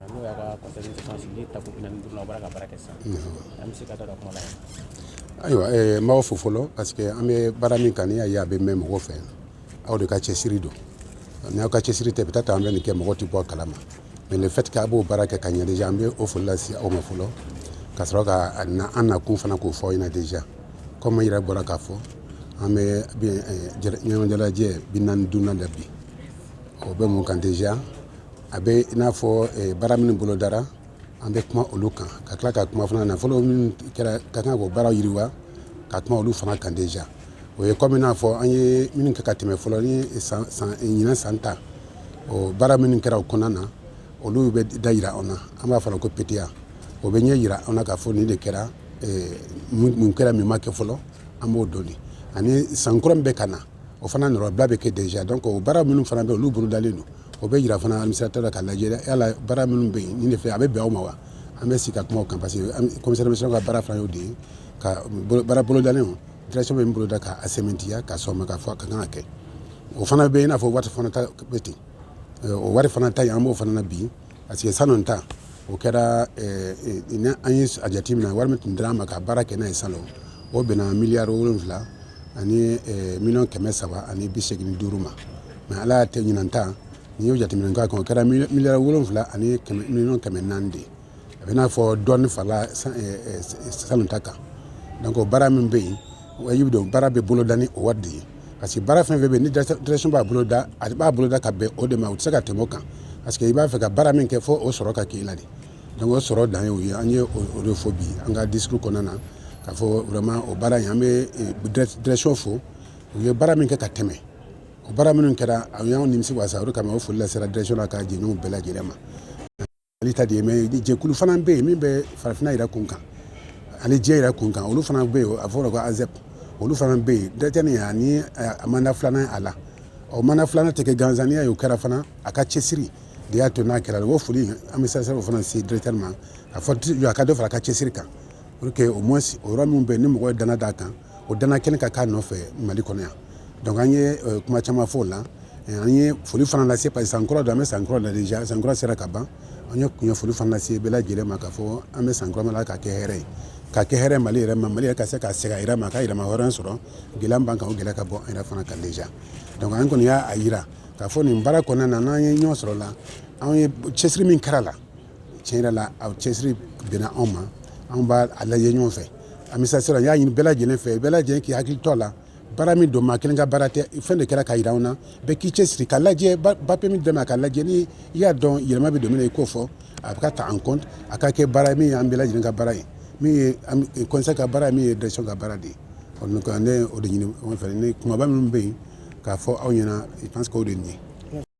N'o y'a ka conseil d'administration sigili tako 45nan, o bɔra ka baara kɛ sisan. An bɛ se ka da don kuma la? Ayiwa, n b'aw fo fɔlɔ, parce que an bɛ baara min kan, n'i y'a ye a bɛ mɛn mɔgɔw fɛ, aw de ka cɛsiri don. Ni aw ka cɛsiri tɛ, peut-être an bɛ nin kɛ, mɔgɔw tɛ bɔ a kalama. Mais le fait que a b'o baara kɛ ka ɲɛ déjà, an bɛ o foli lase aw ma fɔlɔ, ka sɔrɔ ka na an nakun fana k'o fɔ aw ɲɛna déjà. Comme n yɛrɛ bɔra k'a fɔ, an bɛ ɲɛnajɛ 45nan la bi. O bɛ mun kan déjà? A bɛ i n'a fɔ baara minnu bolodara, an bɛ kuma olu kan, ka tila ka kuma fana nafolo minnu kɛra ka kan k'o baaraw yiriwa, ka kuma olu fana kan déjà. O ye comme i n'a fɔ an ye minnu kɛ ka tɛmɛ fɔlɔ ni san san ɲinan san ta, o baara minnu kɛra o kɔnɔna na, olu bɛ da yira anw na. An b'a fɔ ko PTA. O bɛ ɲɛ yira anw na k'a fɔ nin de kɛra, mun kɛra, min ma kɛ fɔlɔ, an b'o dɔn de. Ani san kura min bɛ ka na, o fana nɔrɔbila bɛ kɛ déjà. Donc o baara minnu fana bɛ, olu bolodalen don, o bɛ yira fana administrateur la k'a lajɛ yala baara minnu bɛ yen, nin de filɛ, a bɛ bɛn aw ma wa? An bɛ sigi ka kuma o kan, parce que commissaire d'administration ka baara fana y'o de ye, ka baara bolodalenw, direction bɛ min boloda, k'a sɛmɛntiya, ka sɔn ma k'a fɔ a ka kan ka kɛ. O fana bɛ i n'a fɔ wari fana ta bɛ ten. O wari fana ta yen, an b'o fana na bi, parce que salon ta, o kɛra ni an ye a jateminɛ, wari min tun dira an ma ka baara kɛ n'a ye salon, o bɛnna 7 miliyari ani miliyɔn 385 ma. Mais Ala y'a tɛ ɲinan ta, n'i y'o jateminɛ k'a kan, o kɛra 7 miliyari ani 400 miliyɔn de ye. A bɛ n'a fɔ dɔɔni farala salon ta kan. Donc o baara min bɛ yen, wajibi don baara bɛ boloda ni o wari de ye, parce que baara fɛn fɛn bɛ yen, ni direction b'a boloda, a b'a boloda ka bɛn o de ma. O tɛ se ka tɛmɛ o kan, parce que i b'a fɛ ka baara min kɛ, fo o sɔrɔ ka k'i la de. Donc o sɔrɔ dan ye o ye. An ye o de fɔ bi an ka discours kɔnɔna na, k'a fɔ vraiment o baara in, an bɛ direction fo, u ye baara min kɛ ka tɛmɛ. O baara minnu kɛra, a y'anw nimisi wasa. O de kama, o foli lasera direction la k'a jɛɲɔgɔnw bɛɛ lajɛlen ma. Mali ta de ye, mais jɛkulu fana bɛ yen min bɛ farafinna yɛrɛ kun kan ani diɲɛ yɛrɛ kun kan, olu fana bɛ yen, a fɔra ko ASEP, olu fana bɛ yen. Directeur nin, ani a mandat filanan a la, o mandat filanan tɛ kɛ gansan. N'i y'a ye o kɛra fana, a ka cɛsiri de y'a to n'a kɛra. O foli, an bɛ sira o fana se directeur ma, a fɔ a ka dɔ fara a ka cɛsiri kan, pour que au moins o yɔrɔ min bɛ yen ni mɔgɔ ye danaya d'a kan, o danaya kɛnɛ ka k'a nɔfɛ Mali kɔnɔ yan. Donc an ye kuma caman fɔ o la. An ye foli fana lase, parce que san kura don, an bɛ san kura la déjà, san kura sera ka ban. An ye kun ye foli fana lase bɛɛ lajɛlen ma, k'a fɔ an bɛ san kura min na, k'a kɛ hɛrɛ ye, ka kɛ hɛrɛ Mali yɛrɛ ma, Mali yɛrɛ ka se ka segin a yɛrɛ ma, ka yɛlɛma hɔrɔn sɔrɔ. Gɛlɛya b'an kan, o gɛlɛya ka bɔ an yɛrɛ fana kan déjà. Donc an kɔni y'a yira k'a fɔ nin baara kɔnɔna na, n'an ye ɲɔgɔn sɔrɔ la, an ye cɛsiri min kɛra la, tiɲɛ yɛrɛ la, a cɛsiri bɛnna anw ma. Anw b'a lajɛ ɲɔgɔn fɛ. Administration, n y'a ɲini bɛɛ lajɛlen fɛ, bɛɛ lajɛlen k'i hakili to a la. Baara min don, maa kelen ka baara tɛ, fɛn de kɛra ka yira anw na. Bɛɛ k'i cɛsiri ka lajɛ papier min d'a ma, ka lajɛ ni i y'a dɔn yɛlɛma bɛ don min na, i k'o fɔ, a bɛ ka ta en compte, a ka kɛ baara min ye an bɛɛ lajɛlen ka baara ye, min ye conseil ka baara ye, min ye direction ka baara de ye. Donc ne o de ɲini aw fɛ. Ni kumaba minnu bɛ yen k'a fɔ aw ɲɛna, je pense que o de ye nin ye.